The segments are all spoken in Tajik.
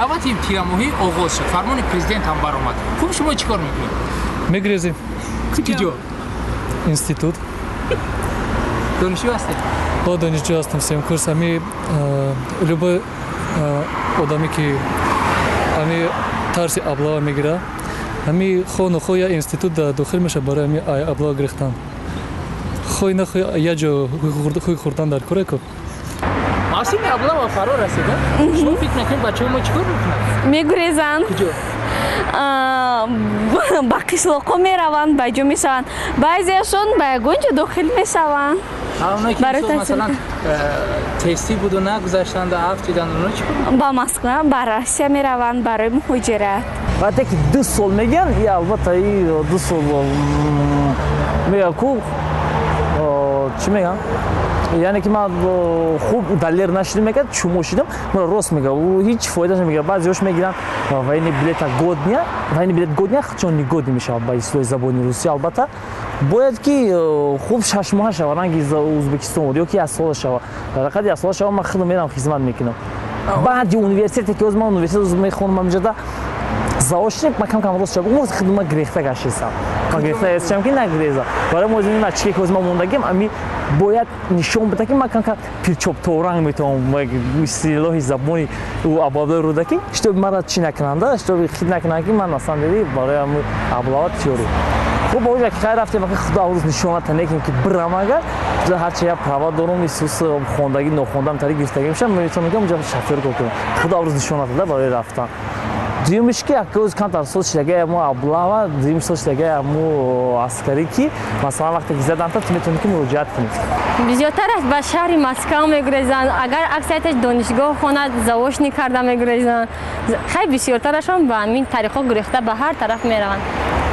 Даъвати тирамоҳӣ оғоз шуд, фармони президент ҳам баромад. Хуб, шумо чӣ кор мекунед? Мегрезем. Куҷо? Институт. Донишҷӯ ҳастед? О, донишҷӯ ҳастам, сеюм курс. Ами любой одаме ки ами тарси облава мегирад, ами хо нохо я институт дохил мешавад барои ами облава гирифтан. Хой нахой я ҷо хуй хӯрдан дар кор ку. Мавсими облава фаро расида. Шумо фикр мекунед, бачаҳои мо чӣ кор мекунанд? Мегурезанд. Куҷо? Ба қишлоқҳо мераванд, ба ҷо мешаванд, баъзеашон ба ягон ҷо дохил мешаванд. Масалан, тестӣ буду нагузаштанд, афтиданд, оно чӣ кор? Ба Москва, ба Россия мераванд барои муҳоҷират. Вақте ки 2 сол мегӯянд, и албатта и 2 сол мегӯянд ку, чӣ мегӯянд, яъне ки ман хуб далер нашидам, мегӯяд чумо шидам, ман рост мегӯям, ҳеҷ фоидаш намегӯяд. Баъзеҳош мегиранд военный билета годния, военный билет годния чун негодный мешавад ба истилоҳи забони русӣ. Албатта бояд ки хуб 6 моҳа шавад, ранги Ӯзбекистон, ё ки 1 сола шавад. Дар ҳақиқат 1 сола шавад, ман худам мерам хизмат мекунам. Баъди университете ки ман университет мехонам, ҳамҷода заочник, ман кам кам рост шавам, умр худам ман гирехта гаштесам, ман гирехта ҳестам ки нагирезам. Барои мо ин чике ки ман мондагим, ами бояд нишон бида ки ман кам кам пирчопторанг метавонам истилоҳи забони абладои Рӯдакӣ, чтобы мара чӣ накунанда, чтобы хит накунанд ки ман на самом деле барои ами облава тиёрӣ. Хуб, оҷа ки хайр рафтем, худо аврӯз нишоната некем ки бирам, агар ҳарчи я права дорум, исус хондагӣ нохондам тари гирифтагӣ мешавам, метавонам ки онҷа шофёр кор кунам. Худо аврӯз нишоната да барои рафтан. Дуюмиш ки акӯз камтар сол шидагая мо облава, дуюмиш сол шидагая мо аскарӣ, ки масалан вақте ки заданта, ту метавонӣ ки муроҷиат кунӣ. Бисёртар ба шаҳри Москва мегурезанд, агар аксарияташ донишгоҳ хонад, заочник карда мегурезанд. Хай, бисёртарашон ба ҳамин тариқҳо гурехта ба ҳар тараф мераванд.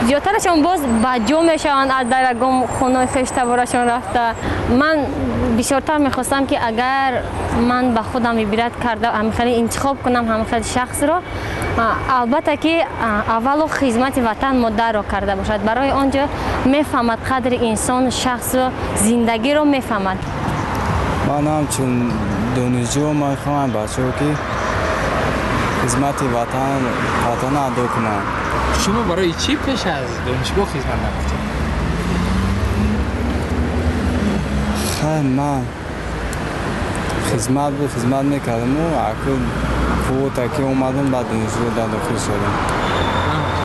Зиёдтарашон боз ба ҷо мешаванд аз дар ягон хонаи хештаборашон рафта. Ман бисёртар мехостам ки агар ман ба худам выбирать карда ҳамин интихоб кунам ҳамин хел шахсро, албатта ки аввало хизмати ватан модарро карда бошад. Барои он ҷо мефаҳмад қадри инсон, шахсро, зиндагиро мефаҳмад. Ман ҳамчун донишҷӯ ман мехоҳам бачаҳо ки хизмати ватан адо кунанд. Шумо барои чӣ пеш аз донишгоҳ хизмат нарафтед? Хай, ман хизмат буд, хизмат мекардаму аку квота ки омадам, ба донишгоҳ дохил шудам.